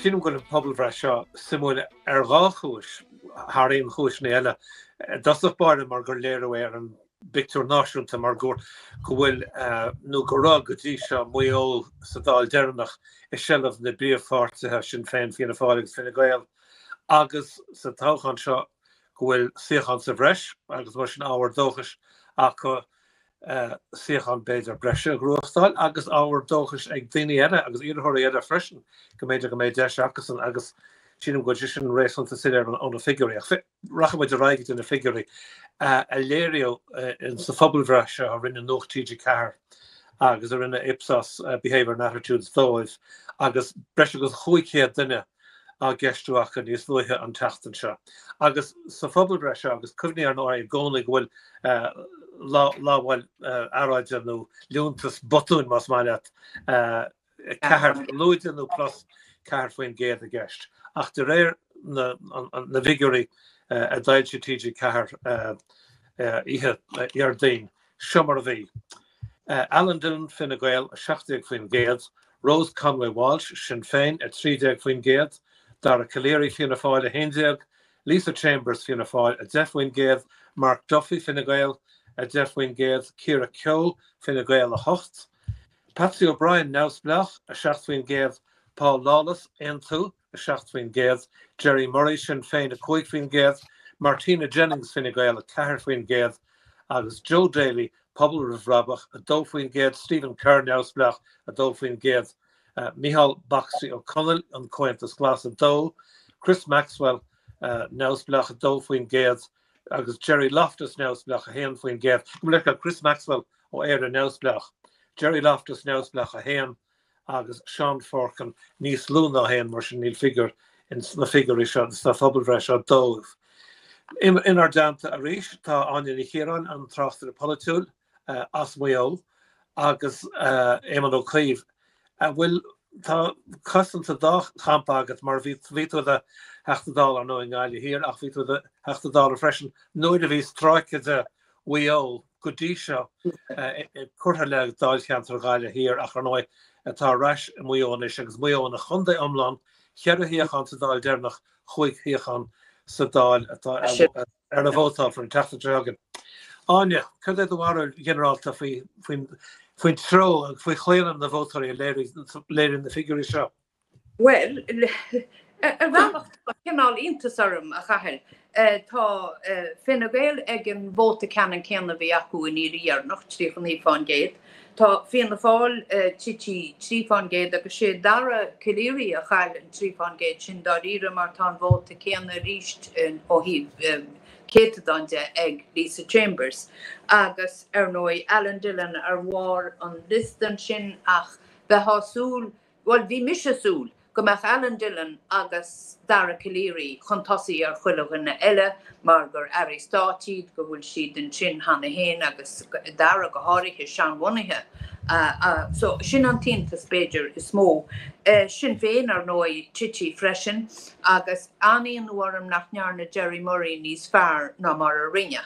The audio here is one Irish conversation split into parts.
Sílim go bhfuil an pobalbhreith seo suimiúil ar dhá chúis, thar aon chúiseanna eile. I dtosach báire mar gur léiriú é ar an bpictiúr náisiúnta mar go bhfuil, nó go raibh go dtí seo, Maigh Eo sa Dáil deireanach i seilbh na bpríomhpháirtithe, Sinn Féin, Fianna Fáil agus Fine Gael, agus sa toghchán seo go bhfuil suíochán sa bhreis agus mar sin ábhar dóchais acu suíochán b'fhéidir breise a ghnóthachtáil agus ábhar dóchais ag daoine eile agus iarrthóirí eile freisin go mb'fhéidir go mbeidh deis acusan agus sílim go bhfuil sé sin réasúnta soiléir ó na figiúirí. Ach rachaidh muid ar aghaidh go dtí na figiúirí a léiríodh sa phobalbhreith seo a rinne Nuacht TG4 agus a rinne Ipsos Behaviour and Attitudes dóibh agus breis agus 500 duine á gceistiú acu níos luaithe an tseachtain seo. Agus sa phobalbhreith seo, agus cuimhnigh ar ndóigh i gcónaí go bhfuil lamháil earráide nó liúntas botúin, más maith leat, 4 lúide nó plus 4% i gceist. Ach de réir na bhfigiúirí a d'fhoilsigh TG4 oíche Dhéardaoin, Seo mar a bhí, Alan Dillon, Fine Gael, 17%, Rose Conway Walsh, Sinn Féin, 13%, Dara Calleary, Fianna Fáil, 11, Lisa Chambers, Fianna Fáil, 10%, Mark Duffy, Fine Gael, 10%, Ciara Keogh, Fine Gael, 8, Patsy O'Brien, Neamhspleách, 7%, Paul Lawless, Aontú, 7%, Gerry Murray, Sinn Féin, 5%, Martina Jennings, Fine Gael, 4%, agus Joe Daly, Pobal Roimh Bhrabach, 2%, Stephen Kerr, Neamhspleách, 2%, Micheál 'Boxie' Ó Conaill, An Comhaontas Glas, 2, Chris Maxwell, Neamhspleách, 2%, agus Gerry Loftus, Neamhspleách, 1%. Gabh mo leithscéal, Chris Maxwell ó Éire Neamhspleách, Gerry Loftus, Neamhspleách, 1, agus Seán Forkan níos lú ná 1, mar sin níl figiúr sna figiúirí seo, sna phobalbhreith seo dóibh. Inár dteannta arís tá Áine Ní Chiaráin, an tráchtaire polaitiúil as Maigh Eo, agus Éamon Ó Cuív, a bhfuil, tá cos insa dá champa agat mar bhí, bhí tú i do Theachta Dála ar ndóigh i nGaillimh Thiar ach bhí tú i do Theachta Dála freisin nuair a bhí stráice de Mhaigh Eo go dtí seo curtha le Dáilcheantar Ghaillimh Thiar ach ar ndóigh atá ar ais i Maigh Eo anois agus Maigh Eo ina chontae iomlán, cheithre shuíochán sa Dáil deireanach, chúig shuíochán sa Dáil atá ar a vótálfar an tseachtain seo chugainn. Áine, cad é do bharúil ghinearálta faoin treo agus faoi chlaonadh na vótóirí a léiríonn na figiúirí seo? Bhuel, ar bhealach tá cineál iontas orm, a Chathail. Tá Fine Gael ag an vóta ceannann céanna a bhí acu an iarraidh dheireanach, 39%. Tá Fianna Fáil tite 3% agus sé Dara Calleary a chaill an 3% sin dáiríre mar tá an vóta céanna arís ó thaobh céatadán de ag Lisa Chambers. Agus, ar ndóigh, Alan Dillon ar bharr an liosta ansin ach bheifeá ag súil Bhuel, bhí mise ag súil go mbeadh Alan Dillon agus Dara Calleary chun tosaigh ar chuile dhuine eile mar gur airí stáit iad, go bhfuil siad ansin cheana féin agus Dara go háirithe, seanbhunaithe. So, sin an t-iontas, b'fhéidir, is mó. Sinn Féin, ar ndóigh, tite freisin agus an-ionadh orm nach ndearna Gerry Murray níos fearr ná mar a rinne.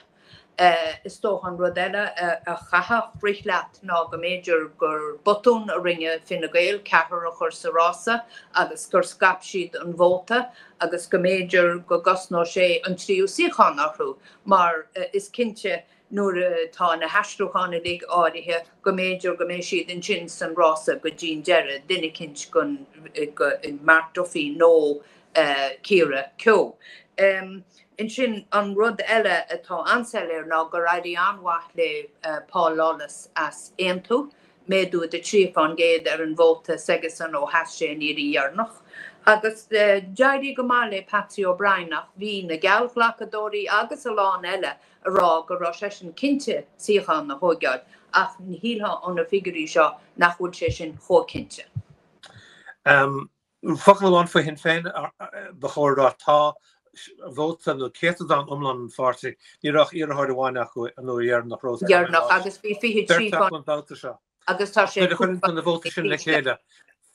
Is dócha an rud eile a chaithfeadh rith leat ná go mb'fhéidir gur botún a rinne Fine Gael ceathrar a chur sa rása agus gur scaip siad an vóta agus go mb'fhéidir go gcosnódh sé an tríú suíochán orthu mar is cinnte nuair atá na haistriúcháin uilig áirithe go mb'fhéidir go mbeidh siad ansin san rása go dtí'n deireadh, duine eicínt gon Mark Duffy nó Ciara Keogh. Ansin, an rud eile atá an-soiléir ná gur éirigh an-mhaith le Paul Lawless as Aontú, méadú de 3% ar an vóta s'aigesan ó sheas sé an iarraidh dheireanach. Agus d'éirigh go maith le Patsy O'Brien ach bhí na geallghlacadóirí agus a lán eile a rá go raibh seisean cinnte suíochán a thóigeáil ach shílfeá ó na figiúirí seo nach bhfuil sé sin chomh cinnte. Focal amháin faoi Shinn Féin, ba chóir a rá, tá vóta nó céatadán iomlán an pháirtí, ní raibh ach iarrthóir amháin acu an uair dheireanach, Rose Conway Walsh. Agus bhí 23 Beirt acu an babhta seo. Agus tá sé Nuair a chuireann tú na vótaí sin le chéile,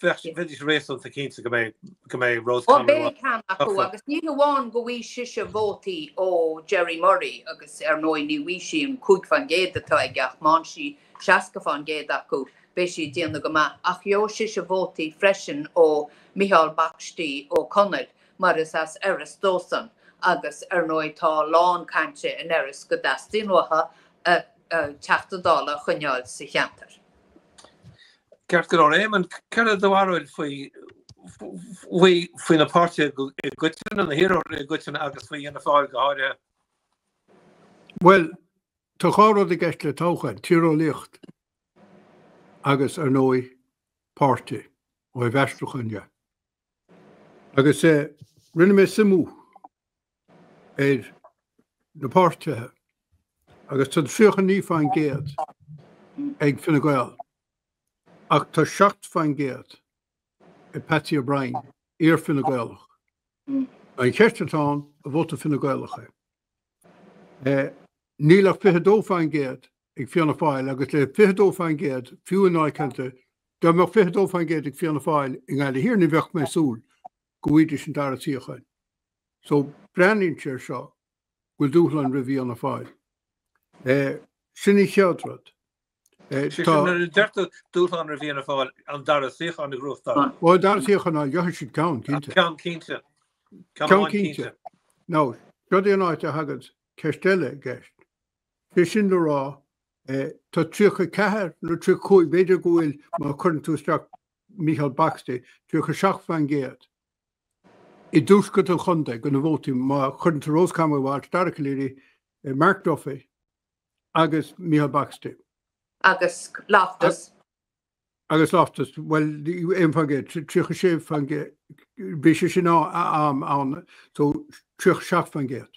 bheidís réasúnta cinnte go mbeidh go mbeidh Rose Ó Conway beidh ceann acu agus ní hamháin go bhfaighidh sise vótaí ó Gerry Murray agus ar ndóigh ní bhfaighidh sí an 5% atá aige ach má fhaigheann sí 60% acu. Beidh sí ag déanamh go maith. Ach gheobhaidh sise vótaí freisin ó Micheál Boxty Ó Conaill mar is as Iorras dósan agus ar ndóigh tá a lán cainte in Iorras go dteastaíonn uathu Teachta Dála a choinneáil sa cheantar. Ceart go leor. Éamonn, céard é do bharúil faoi faoi faoi na páirtithe i gcoitinne, na hiarrthóirí i gcoitinne agus faoi Fhianna Fáil go háirithe? Bhuel, tá dhá rud i gceist le toghchán, tíreolaíocht agus, ar ndóigh, páirtí, ó thaobh aistriúcháin de. Agus rinne mé suimiú ar na páirtithe agus tá 39% ag Fine Gael ach tá 7% ag Patsy O'Brien, iar-Fhine Gaelach. An cheist atá ann, an vóta Fine Gaelach é? Níl ach 22% ag Fianna Fáil agus le 22% fiú i ndáilcheantar, dá mbeadh 22% ag Fianna Fáil i nGaillimh Thiar ní bheadh mé ag súil go bhfaighidís an dara suíochán. So breathnaíonn sé air seo go bhfuil dúshlán roimh Fhianna Fáil. Sin an chéad rud. Sé sin nuair a deir tú dúshlán roimh Fhianna Fáil an dara suíochán a ghnóthachtáil. Ó an dara suíochán a gheobhaidh siad ceann cinnte. Ceann cinnte. Ceann cinnte. Now, seo é an áit a thagann ceist eile i gceist. Sé sin le rá, tá 34 nó 35, b'fhéidir go bhfuil, má chuireann tú isteach Micheál Boxty, 37% i dtuaisceart an chontae de na vótaí, má chuireann tú Rose Conway Walsh, Dara Calleary, Mark Duffy agus Micheál Boxty. Agus Loftus. Agus Loftus, bhuel, 1%, 36%, bhí sé sin ann, so 37%.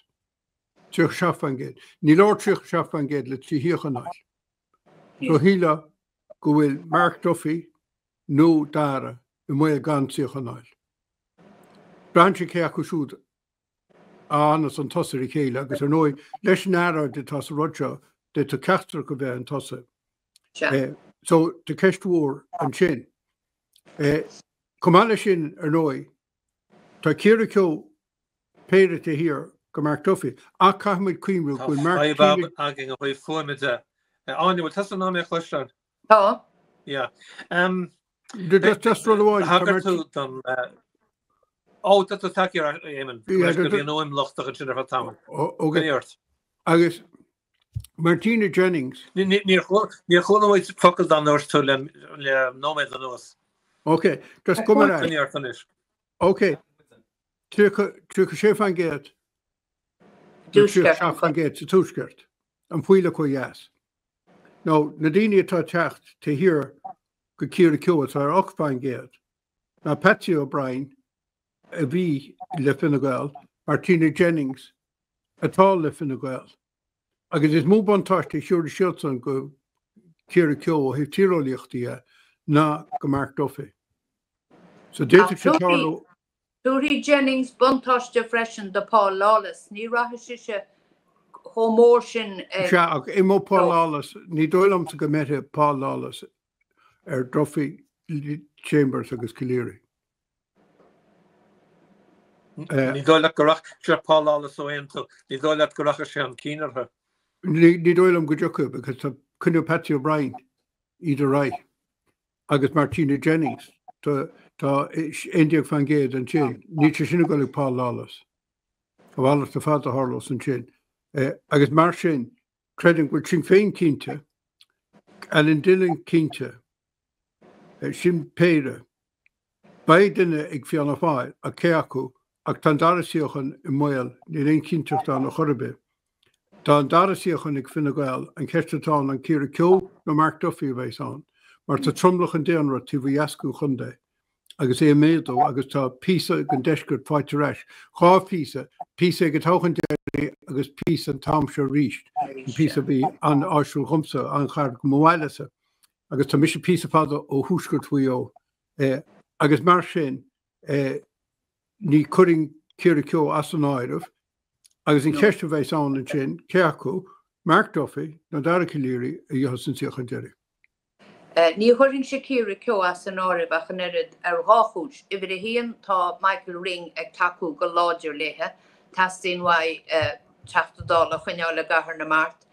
37%. Ní leor 37% le trí shuíochán a fháil. So shílfeá go bhfuil Mark Duffy nó Dara i mbaol gan suíochán a fháil. Braitheann sé cé acu siúd a fhanas chun tosaigh ar a chéile agus ar ndóigh leis an earráid atá sa rud seo d'fhéadfadh ceachtar acu bheith chun tosaigh. So tá ceist mhór ansin. Chomh maith leis sin ar ndóigh tá Ciara Keogh péire taobh thiar de Mark Duffy ach caithfidh muid cuimhniú go bhfuil Mark Tá fadhb againn ó thaobh fuaime de. Áine, bhfuil tusa in ann mé a chloisteáil? Tá. Yeah. Just rud amháin. Thagair tú don Ó, tá tú tagtha ar Éamonn. Bhí an fhuaim lochtach ansin ar feadh tamaill. Ok. Agus Martina Jennings. Níor chuala muid focal dá ndúirt tú le nóiméad anuas. Ok, just go mar anois. Ok. 36% nó 37% sa Tuaisceart, an fuílleach ó dheas. Now, na daoine atá ag teacht taobh thiar de Ciara Keogh atá ar 8% ná Patsy O'Brien a bhí le Fine Gael, Martina Jennings atá le Fine Gael. Agus is mó buntáiste a thabharfaidh siadsan go Ciara Keogh ó thaobh tíreolaíochta dhe ná go Mark Duffy. So d'fhéadfadh sé tarlú. Tabharfaidh Jennings buntáiste freisin do Paul Lawless. Ní rachaidh sise chomh mór sin ag. Sea, ach imeoidh Paul Lawless, ní dóigh liomsa go mbeirfidh Paul Lawless ar Duffy, Chambers agus Calleary. Ní dóigh leat go rachaidh, seo Paul Lawless ó Aontú, ní dóigh leat go rachaidh sé chun cinn orthu? Ní dóigh liom go dtiocfaidh because tá coinneoidh Patsy O'Brien iad ar aghaidh agus Martina Jennings, tá 11% ansin, níl sé sin ag dul ag Paul Lawless. A mhalairt ar fad a tharlós ansin. Agus mar sin, creidim go bhfuil Sinn Féin cinnte, Alan Dillon cinnte, Sin péire. Beidh duine ag Fianna Fáil, ach cé acu? Ach tá an dara suíochán i mbaol, níl aon chinnteacht ann ar chor ar bith. Tá an dara suíochán ag Fine Gael, an cheist atá ann an Ciara Keogh nó Mark Duffy a bheas ann? Mar tá tromlach an daonra taobh ó dheas den chontae agus é ag méadú agus tá píosa den deisceart faighte ar ais, dhá phíosa, píosa ag an toghchán deiridh agus píosa an t-am seo arís, an píosa a bhí an-áisiúil dhomsa, an-ghar do mo bhailesa. agus tá mise píosa fada ó thuaisceart Mhaigh Eo agus mar sin ní chuirfinn Ciara Keogh as an áireamh agus an cheist a bheas ann ansin cé acu Mark Duffy nó Dara Calleary a gheobhas an suíochán deiridh. Ní chuirfinnse Ciara Keogh as an áireamh ach an oiread ar dhá chúis. Uimhir a haon, tá Michael Ring ag tacú go láidir léithe. Teastaíonn uaidh Teachta Dála a choinneáil i gCathair na Mart.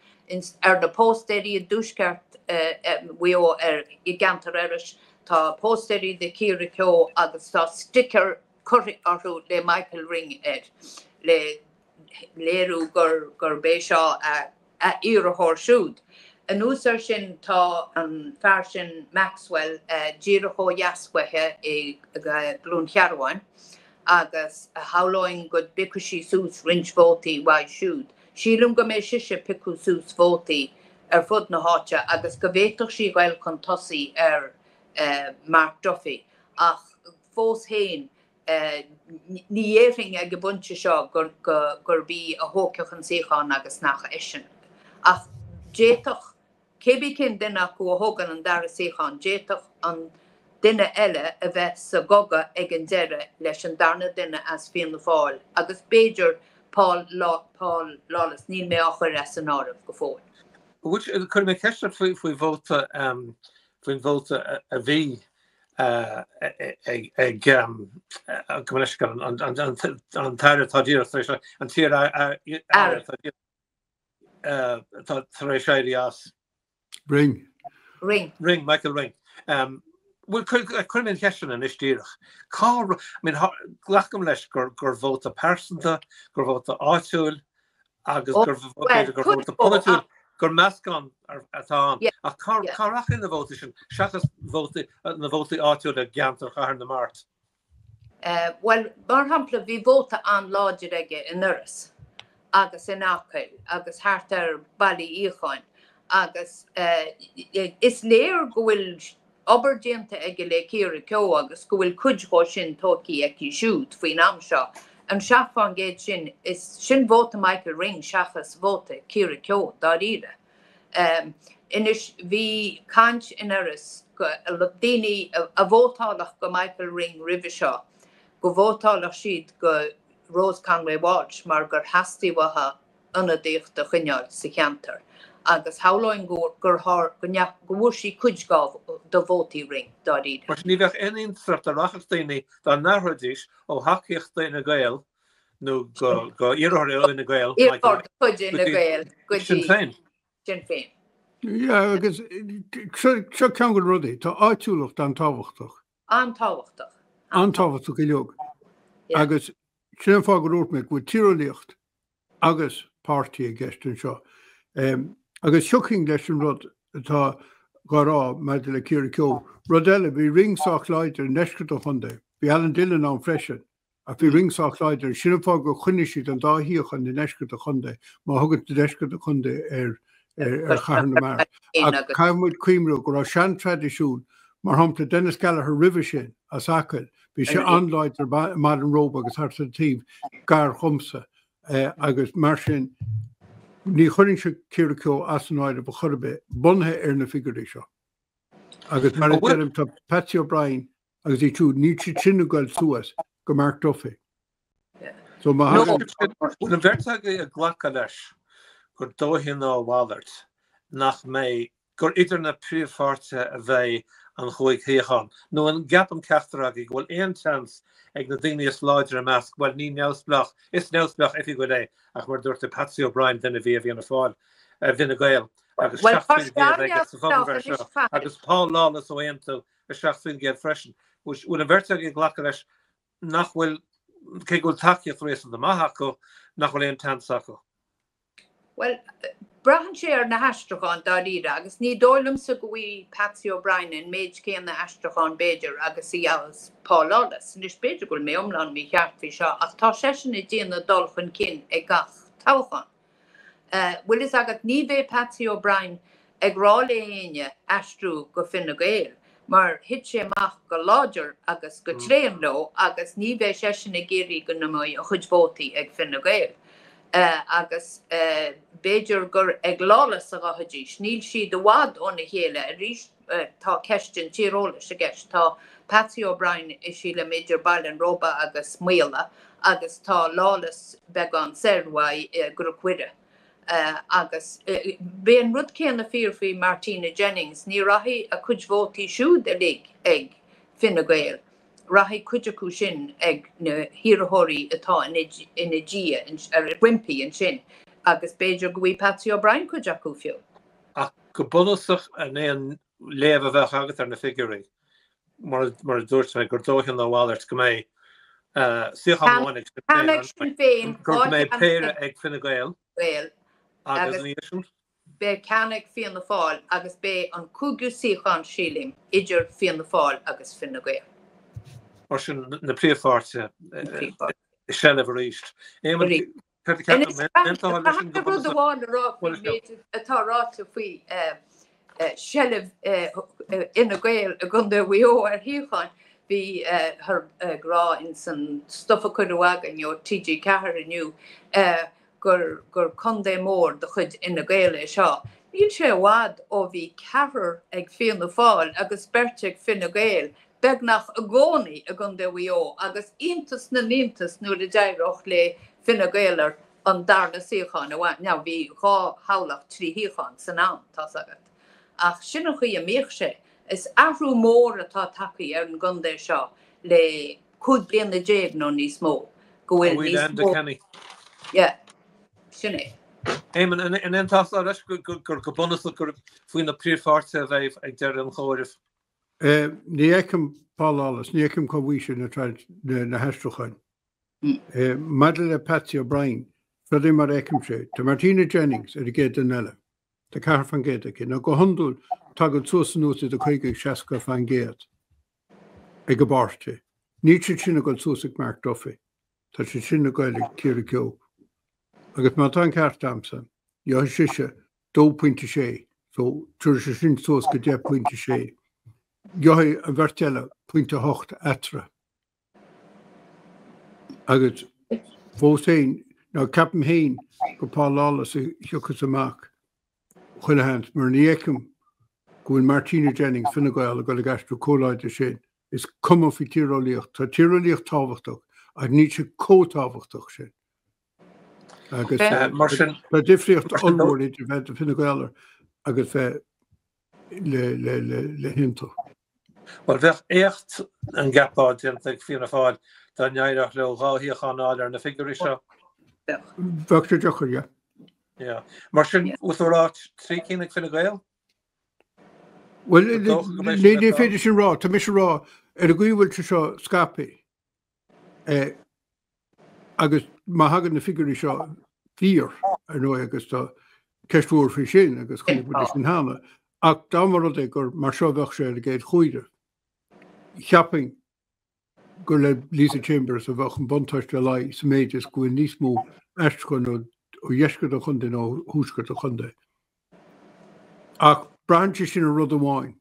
Ar na póstaeirí i dTuaisceart. Mhaigh Eo ar i gceantar Iorrais, tá póstaeirí de Ciara Keogh agus tá sticker curtha orthu le Michael Ring air le léiriú gur gurb é seo a a iarrthóir siúd. Anuas air sin tá an fear sin Maxwell díreach ó dheas uaithi i gCluain Chearbháin agus shamhlóinn go bpiocfaidh sí suas roinnt vótaí uaidh siúd. Sílim go mbeidh sise ag piocadh suas vótaí ar fud na háite agus go bhféadfadh sí ghoil chun tosaigh ar Mark Duffy ach fós féin Ní dhéarfainn ag an bpointe seo gurb í a thógfadh an suíochán agus nach eisean. Ach d'fhéadfadh, cé bith cén duine acu a thógann an dara suíochán, d'fhéadfadh an duine eile a bheith sa gcogadh ag an deireadh leis an darna duine as Fianna Fáil agus b'fhéidir Paul Lawless, níl mé á chur as an áireamh go fóill. Cuirfidh mé ceist ort faoi vóta, faoin vóta a bhí ag gabh mo leithscéal an t-aire atá díreach tar éis an t-iar-aire atá díreach atá tar éis éirí as. Ring. Ring. Ring, Michael Ring. Bhuel, cuirfidh mé an cheist sin anois díreach. Cá, I mean, glacaim leis gur gur vóta pearsanta, gur vóta áitiúil, agus gur b'fhéidir gur vóta polaitiúil, gur meascán atá ann. Ach cá rachaidh na vótaí sin seachas na vótaí áitiúla i gceantar Chathair na Mart? Bhuel, mar shampla, bhí vóta an-láidir aige in Iorras agus in Acaill agus thart ar Baile Uí Fhiacháin agus is léir go bhfuil obair déanta aige le Ciara Keogh agus go bhfuil cuid dhó sin tógtha aici siúd faoin am seo. An 7% sin, is sin vóta Michael Ring seachas vóta Ciara Keogh, dáiríre. Anois, bhí caint in Iorras go, daoine a vótálfadh go Michael Ring roimhe seo, go vótálfadh siad go Rose Conway Walsh mar gur theastaigh uathu ionadaíocht a choinneáil sa cheantar agus shamhlóinn go bhfuair sí cuid de vótaí Ring, dáiríre. Mar sin, ní bheadh aon iontas ort dá rachadh daoine, dá n-athróidís ó thacaíocht d'Fhine Gael nó go iarrthóir ó Fhine Gael, Iarrthóir de chuid Fhine Gael go dtí Sinn Féin. Sinn Féin. Yeah, agus seo ceann de na rudaí, tá áitiúlacht an-tábhachtach. An-tábhachtach. An-tábhachtach uilig. Agus sin an fáth go ndúirt mé go bhfuil tíreolaíocht agus páirtí i gceist anseo. Agus thiocfainn leis an rud atá dhá rá maidir le Ciara Keogh. Rud eile, bhí Ring sách láidir i ndeisceart an chontae. Bhí Alan Dillon ann freisin, ach bhí Ring sách láidir. Sin an fáth gur choinnigh siad an dá shuíochán i ndeisceart an chontae, má thugann tú deisceart an chontae ar ar Chathair na Mart. Ach caithfidh muid cuimhniú go raibh sean-traidisiún, mar shampla Denis Gallagher roimhe sin, as Acaill, bhí sé an-láidir i mBaile an Róba agus thart ar an taobh gar dhomsa agus mar sin ní chuirfinnse Ciara Keogh as an áireamh ar chor ar bith, bunaithe ar na figiúirí seo. Agus mar a deirim, tá Patsy O'Brien agus iad siúd, níl siad sin ag goil suas go Mark Duffy. So má thagann. Bhfuil an bheirt agaibh ag glacadh leis gur dóichí ná a mhalairt nach mbeidh, gur idir na príomhpháirtithe a bheidh an chúig shuíochán? Nó an gceapann ceachtar agaibh go bhfuil aon tseans ag na daoine is láidre i measc, bhuel, ní neamhspleách, is neamhspleách oifigiúil é, ach mar a dúirt tú, Patsy O'Brien, duine a bhí i bhFianna Fáil, i bhFine Gael, agus 7% aige sa phobalbhreith seo, agus Paul Lawless ó Aontú, 7% freisin. Bhfuil an bheirt agaibh ag glacadh leis nach bhfuil, cé go bhfuil tacaíocht réasúnta maith acu, nach bhfuil aon tseans acu? Bhuel, braitheann sé ar na haistriúcháin, dáiríre, agus ní dóigh liomsa go bhfaighidh Patsy O'Brien an méid céanna aistriúchán, b'fhéidir, agus a gheobhas Paul Lawless. Anois, b'fhéidir go bhfuil mé iomlán mícheart faoi seo, ach tá seisean ag déanamh dul chun cinn ag gach toghchán. Bhfuil fhios agat, ní bheidh Patsy O'Brien ag rá le héinne aistriú go Fine Gael mar thit sé amach go láidir agus go tréan leo agus ní bheidh seisean ag iarraidh go mbeidh a chuid vótaí ag Fine Gael. Agus b'fhéidir gur ag Lawless a ghabhfaidís. Níl siad i bhfad óna chéile arís. Tá ceist an tíreolais i gceist. Tá Patsy O'Brien, sílim, idir Baile an Róba agus Maola agus tá Lawless beagán soir uaidh i gCnoc Mhuire. Agus beidh an rud céanna fíor faoi Martina Jennings, ní rachaidh a cuid vótaí siúd uilig ag Fine Gael, rachaidh cuid acu sin ag na hiarrthóirí atá ina diaidh, roimpi ansin, agus b'fhéidir go bhfaighidh Patsy O'Brien cuid acu fiú. Ach go bunúsach an aon léamh a bheadh agat ar na figiúirí, mar a dúirt mé, gur dóiche ná a mhalairt go mbeidh suíochán amháin ag Sinn Féin, go mbeidh péire ag Fine Gael agus ina dhiaidh sin. Beidh ceann ag Fianna Fáil agus beidh an cúigiú suíochán, sílim, idir Fianna Fáil agus Fine Gael. Mar sin, na príomhpháirtithe i seilbh arís. Éamonn, céard a cheapann tú? An aontófá leis sin go bunúsach? Rud amháin a rá faoin méid atá ráite faoi sheilbh Fhine Gael i gContae Mhaigh Eo ar shuíocháin, bhíothar ag rá ins an stuif a cuireadh againn ó TG4 inniu gur gur contae mór de chuid Fhine Gael é seo. Níl sé i bhfad ó bhí ceathrar ag Fianna Fáil agus beirt ag Fine Gael beagnach i gcónaí i gContae Mhaigh Eo agus iontas na n-iontas nuair a d'éireodh le Fine Gael ar an darna suíochán a bhaint. Now bhí dhá thoghlach 3 shuíochán san am, tá's agat. Ach sin an chaoi a mbíodh sé. Is athrú mór atá tagtha ar an gcontae seo le 15 bliana nó níos mó, go bhfuil níos mó. Yeah, sin é. Éamonn, an aontófá leis gur go bunúsach gur faoi na príomhpháirtithe a bheidh ag deireadh an chomhairimh? Ní fheicim Paul Lawless, ní fheicim cá bhfaighidh sé na haistriúcháin. Maidir le Patsy O'Brien, seo é mar a fheicimse é. Tá Martina Jennings ar an gcéad duine eile. Tá 4% aici. Now go hiondúil tagann suas anuas idir 50 agus 60% ag an bpáirtí. Níl siad sin ag dul suas ag Mark Duffy. Tá siad sin ag goil ag Ciara Keogh. Agus má tá an ceart a'msa, gheobhaidh sise 2.6, so tabharfaidh sé sin suas go 10.6. Gheobhaidh an bheirt eile 0.8 eatarthu. Agus fós féin, now ceapaim féin gur Paul Lawless a thiocfas amach chuile sheans, mar ní fheicim go bhfuil Martina Jennings, Fine Gael, ag dul ag aistriú chomh láidir sin. Is cuma faoi tíreolaíocht. Tá tíreolaíocht tábhachtach ach níl sé chomh tábhachtach sin. Agus tá difríocht ollmhór idir bheith do Fine Gael agus bheith le hAontú. Bhuel, bheadh éacht an gceapfá déanta ag Fianna Fáil dá n-éireodh leo dhá shuíochán a fháil ar na figiúirí seo. Bheadh sé deacair, yeah. Yeah. Mar sin, bhfuil tú ag rá 3 cinn ag Fine Gael? Bhuel, ní féidir sin rá. Tá mise ag rá ar an gcaoi a bhfuil sé seo scaipthe agus má thagann na figiúirí seo fíor, ar ndóigh, agus tá ceist mhór faoi sin agus chonaic muid sin cheana, ach dá mba rud é gur mar seo a bheadh sé ar an gcéad chomhaireamh, cheapfainn gur le Lisa Chambers a bheadh an buntáiste ar a laghad sa méid is go bhfuil níos mó aistriúchán ó dheisceart an chontae ná ó thuaisceart an chontae. Ach braitheann sé sin ar rud amháin,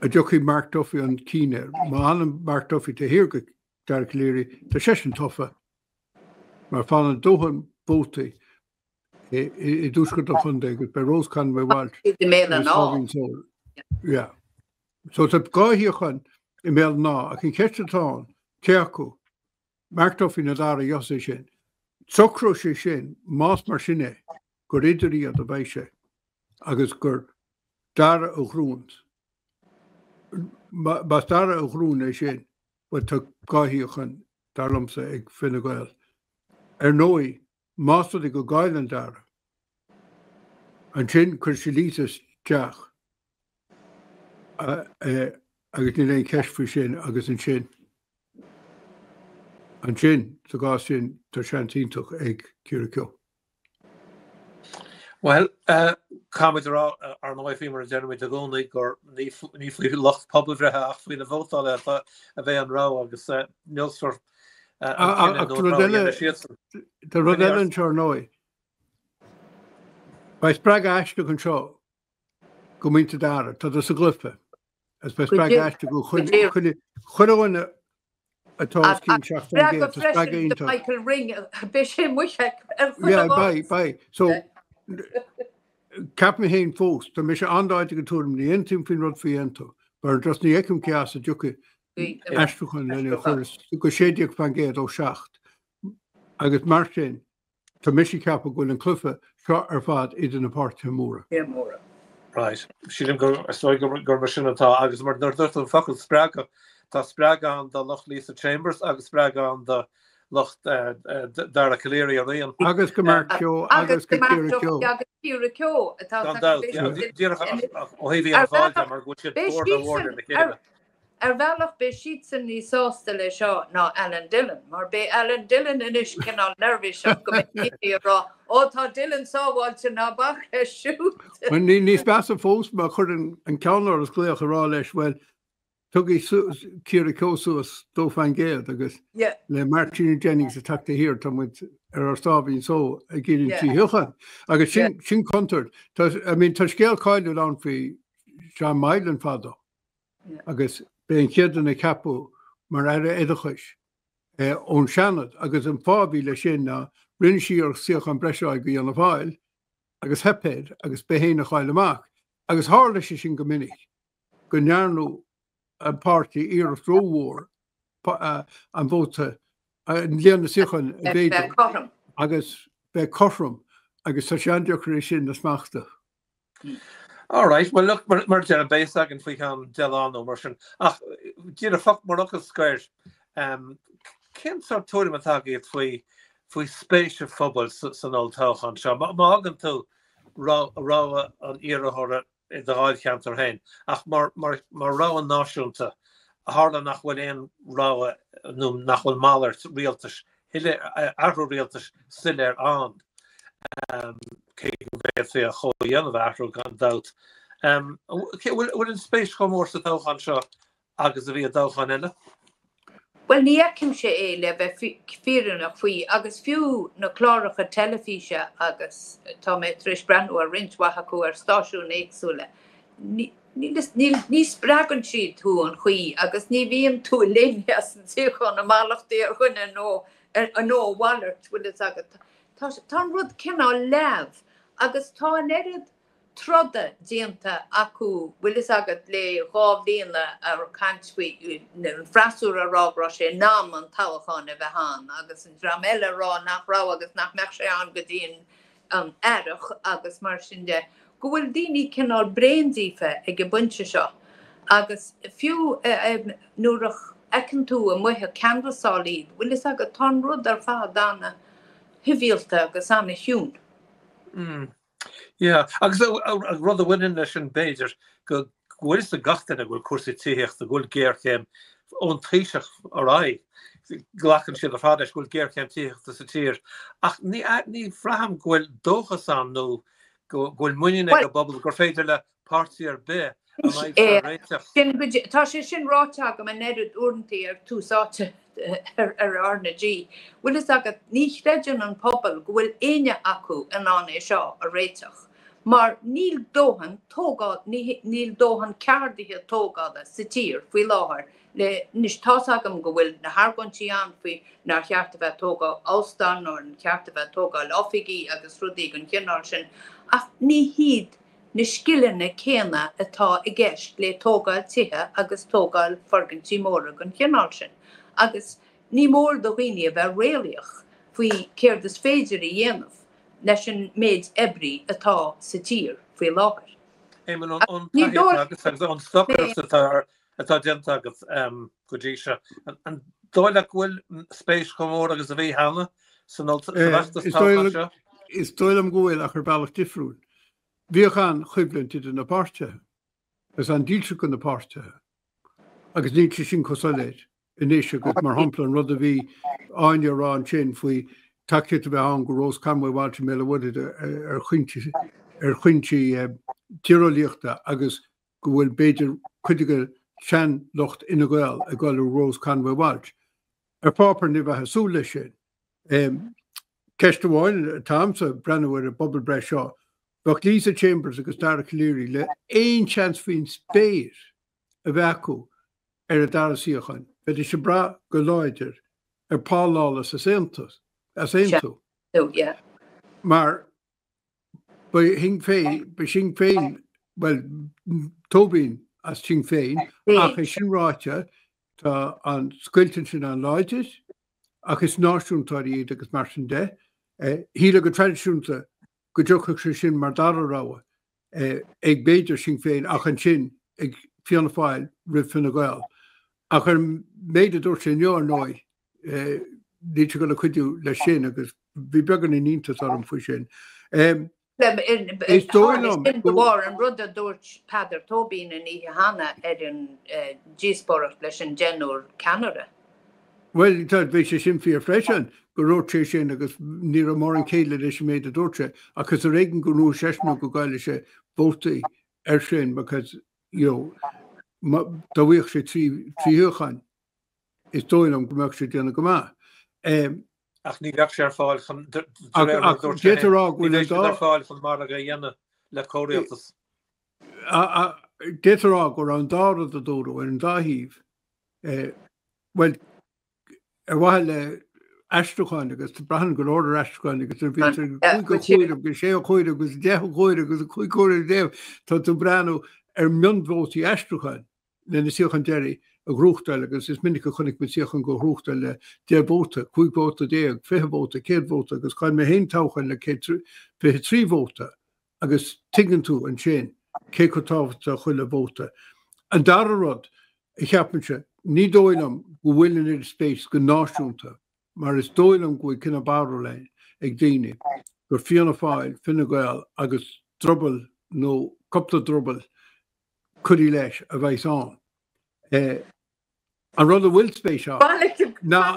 an dtiocfaidh Mark Duffy chun cinn air. Má fhanann Mark Duffy taobh thiar de Dara Calleary, tá seisean tofa, mar fanann dóthain vótaí i dtuaisceart an chontae agus beidh Rose Conway Walsh agus Páidín Seoighe. Yeah. So tá dhá shuíochán i mBéal an Átha ach an cheist atá ann, cé acu, Mark Duffy nó Dara a gheobhas é sin. Socróidh sé sin, más mar sin é, gur idir iad a bheidh sé agus gur Dara a ghnóthaíonn. Más Dara a ghnóthaíonn é sin, bhuel tá dhá shuíochán, dar liomsa, ag Fine Gael. Ar ndóigh, Más rud é go gcailleann Dara, ansin cuirfidh sé Lisa isteach agus níl aon cheist faoi sin agus ansin, ansin, sa gcás sin, tá seans iontach ag Ciara Keogh. Bhuel, caithfimid a rá, ar ndóigh, faoi mar a deirimid i gcónaí, gur ní faoi lucht pobalbhreithe ach faoi na vótálaithe a bheidh an rogha agus neosfar Ach tá rud eile, tá rud eile anseo ar ndóigh. Beidh spreagadh aisteach anseo do mhuintir Dara, tá sa gcluiche. Agus beidh spreagadh aisteach do chuile dhuine atá os cionn 70 tá spreagadh iontach. Michael Ring, beidh sé amuigh ar chuile Yeah, beidh, beidh. So, ceapaim féin fós, tá mise an-láidir den tuairim, ní aontaím faoin rud faoi Aontú, mar just ní fheicim cé as a dtiocfaidh aistriúchán lena chur go 16% ó 7 agus mar sin tá mise ag ceapadh go bhfuil an cluiche seo ar fad idir na páirtithe móra. móra. Right. Sílim gur is dóigh gur gur mar sin atá agus mar nuair a dúirt tú an focal spreagadh, tá spreagadh ann do lucht Lisa Chambers agus spreagadh ann do lucht Dara Calleary araon. Agus go Mark Kehoe agus go Ciara Keogh. Agus Ciara Keogh atá Gan dabht, díreach ó thaobh Fhianna Fáil de mar go bhfuil siad bord ar bhord lena chéile. Ar bhealach beidh siadsan níos sásta le seo ná Alan Dillon, mar beidh Alan Dillon anois cineál neirbhíseach go mbeidh daoine ag rá 'Ó tá Dillon sábháilte, ná bac leis siúd'. Bhuel, níos measa fós má chuireann an ceannáras glaoch ag rá leis, bhuel, tugaigí Ciara Keogh suas 2% agus le Martina Jennings ag teacht de shíor tá muid ar ár sáimhín só ag iarraidh an trí shuíochán. Agus sin contúirt. I mean, tá scéal cáiliúil ann faoi John Moylan fadó. agus b'é an chéad duine a ceapadh mar Aire Oideachais ón Seanad agus an fáth a bhí leis sin ná rinne sé iarracht suíochán breise a fháil go Fhianna Fáil agus theip air agus b'é féin a chaill amach agus tharla sé sin go minic go ndearnadh an páirtí iarracht rómhór an vóta an líon na suíochán a mhéadú agus bheith cothrom agus tá sé an-deacair é sin a smachtú. Alright, well look, mar mar a deirim, beidh a fhios againn faoi cheann 10 lá nó mar sin. Ach díreach mar fhocal scoir, cén sórt tuairim atá agaibh faoi faoi spéis an phobail san olltoghchán seo? Má fhágann tú rogha an iarrthóra i do dháilcheantar féin, ach mar mar mar rogha náisiúnta, tharla nach bhfuil aon rogha nó nach bhfuil malairt rialtais athrú rialtais soiléir ann, cé go bhféadfaí a chomhdhéanamh a athrú gan dabht. An bhfuil an spéis chomh mór sa toghchán seo agus a bhí i dtoghcháin eile? Bhuel, ní fheicimse é, le bheith fírinneach faoi, agus fiú na cláracha teilifíse, agus tá mé tar éis breathnú ar roinnt mhaith acu ar stáisiúin éagsúla, ní ní spreagann siad thú an chaoi agus ní bhíonn tú léimnithe as an suíochán ag mallachtaí ar dhuine nó nó a mhalairt, bhfuil fhios agat. Tá tá an rud cineál leamh agus tá an oiread troda déanta acu, bhfuil fhios agat, le 2 bhliana ag caint faoi, an freasúra ag rá go raibh sé in am an toghchán a bheith ann agus an dream eile ag rá nach raibh agus nach mbeadh sé ann go dtí an an earrach agus mar sin de, go bhfuil daoine cineál bréan díofa ag an bpointe seo agus fiú nuair a fheiceann tú amuigh ag canbhasáil iad, bhfuil fhios agat, tá an rud ar fad ana-shibhialta agus ana-chiúin. Mm. Yeah, agus an rud a bhaineann leis sin b'fhéidir go bhfuil fhios ag gach duine go bhfuil cúrsaí tithíochta, go bhfuil géarchéim ón Taoiseach ar aghaidh, glacann siad ar fad leis go bhfuil géarchéim tithíochta sa tír, ach ní ní bhraithim go bhfuil dóchas ann nó go bhfuil muinín ag an bpobal gur féidir le páirtí ar bith an fhadhb seo a réiteach. Sin go dtí, tá sé sin ráite agam an oiread uaireantaí ar Tús Áite ar RnaG. Bhfuil fhios agat, ní chreideann an pobal go bhfuil éinne acu in ann é seo a réiteach. Mar níl dóthain tógáil, níl dóthain ceardaithe tógála sa tír faoi láthair le, anois tá's agam go bhfuil na hargóintí ann faoi nár cheart a bheith ag tógáil óstán nó nár cheart a bheith ag tógáil oifigí agus rudaí den chineál sin ach ní hiad na scileanna céanna atá i gceist le tógáil tithe agus tógáil foirgintí móra den chineál sin agus ní mór do dhaoine a bheith réalaíoch faoi céard is féidir a dhéanamh. leis an méid oibrí atá sa tír faoi láthair. Éamonn, ón taithí atá agat agus ón stocaireacht atá déanta agat go dtí seo, an dóigh leat go bhfuil spéis chomh mór agus a bhí cheana san fheachtas toghcháin seo? Is dóigh liom go bhfuil, ach ar bhealach difriúil. Bhíodh an-choimhlint idir na páirtithe, agus an-dílseacht do na páirtithe, agus níl sé sin chomh soiléir. anois agus mar shampla an rud a bhí Áine a rá ansin faoi tacaíocht a bheith ann go Rose Conway Walsh i mBéal an Mhuirthead ar chúinsí ar chúinsí tíreolaíochta agus go bhfuil b'fhéidir cuid de sheanlucht Fhine Gael ag dul le Rose Conway Walsh. Ar pháipéar ní bheifeá ag súil leis sin. Ceist amháin atá a'msa ag breathnú ar an bpobalbhreith seo, bheadh Lisa Chambers agus Dara Calleary le aon seans faoin spéir a bheith acu ar an dara suíochán, bheidís ag brath go láidir ar Paul Lawless as Aontas, as Aontú. Mar ba Shinn Féin, ba Sinn Féin, bhuel, Tóibín as Sinn Féin, ach é sin ráite, tá an scoilt ansin an-láidir, ach is náisiúntóirí iad agus mar sin de. Shílfeá go traidisiúnta go dtiocfadh sé sin mar dara rogha ag b'fhéidir Sinn Féin ach ansin ag Fianna Fáil roimh Fine Gael. Ach ar an méid a dúirt sé inniu, ar ndóigh, Níl sé ag dul a chuidiú leis sin agus bhí beagáinín iontas orm faoi sin. Is dóigh liom sin de bharr an rud a dúirt Peadar Tóibín an oíche cheana ar an díospóireacht leis an deichniúr ceannaire. Bhuel, bhí sé sin fíor freisin, go ndúirt sé sin agus ní raibh mórán céille leis an méid a dúirt sé, ach is ar éigean go ngnóthóidh seisean nó go gcaillfidh sé vótaí air sin because, you know, dá bhfaigheadh sé trí shuíochán, is dóigh liom go mbeadh sé ag déanamh go maith. Ach ní bheadh sé ar fáil chun, de réir mar a dúirt sé féin, ní bheidh siad ar fáil chun margadh a dhéanamh le comhrialtas. D'fhéadfá a rá go raibh an dá rud a dúradh ar an dá thaobh, bhuel, ar mhaithe le aistriúcháin agus braitheann go leor ar aistriúcháin agus nuair a bhíonn sé cúig a chomhaireamh agus sé a chomhaireamh agus 10 a chomhaireamh agus 5 chomhaireamh, tá tú ag breathnú ar mhionvótaí aistriúcháin. le na suíocháin deiridh a ghnóthachtáil agus is minic a chonaic muid suíochán a ghnóthachtáil le 10 vóta, 15 vóta, 20 vóta, 100 vóta agus chaill mé féin toghchán le 123 vóta agus tuigeann tú ansin cé chomh tábhachtach chuile vóta. An dara rud a cheapaimse, ní dóigh liom go bhfuil an oiread spéis go náisiúnta mar is dóigh liom go bhfuil cineál barúil ag daoine gur Fianna Fáil, Fine Gael agus druball nó cúpla druball curtha leis a bheas ann. An rud a bhfuil spéis ann ná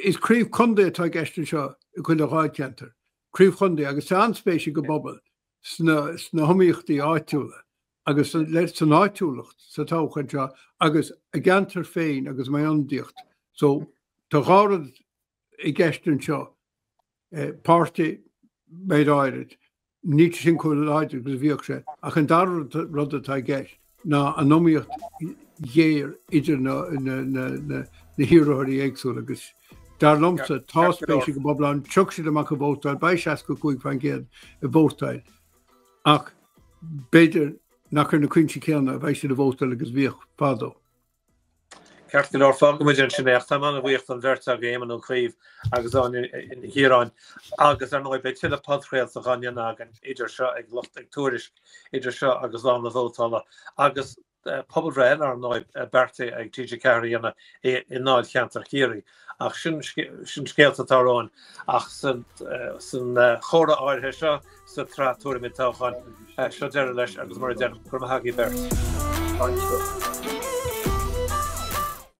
is craobh chontae atá i gceist anseo i gcuile dháilcheantar, craobh chontae agus tá an-spéis ag an bpobal sna hiomaíochtaí áitiúla agus san áitiúlacht sa toghchán seo agus a gceantar féin agus a mbeidh ionadaíocht. So tá dhá rud i gceist anseo, páirtí méid áirid, níl sé sin chomh láidir agus a bhíodh sé, ach an dara rud atá i gceist ná an iomaíocht ghéar idir na hiarrthóirí éagsúla agus dar liomsa tá spéis ag an bpobal ann, tiocfaidh siad amach ag vótáil, beidh 65% ag vótáil ach b'fhéidir nach ar na cúinsí céanna a bheidh siad ag vótáil agus a bhíodh fadó. Ceart go leor, fágfaimid ansin é ach táim an-bhuíoch don bheirt agaibh, Éamon Ó Cuív agus Áine Ní Chiaráin. Agus ar ndóigh beidh tuilleadh podchraolta á ndéanamh againn idir seo ag lucht ag Tuairisc idir seo agus lá na vótála agus pobalbhreith eile ar ndóigh beartaithe ag TG4 a dhéanamh i ndáilcheantar Chiarraí. Ach sin sin scéalta atá romhainn ach san chomhrá áirithe seo sa tsraith Tuairimí Toghcháin. Seo deireadh leis agus mar a deirim, go raibh maith agaibh beirt.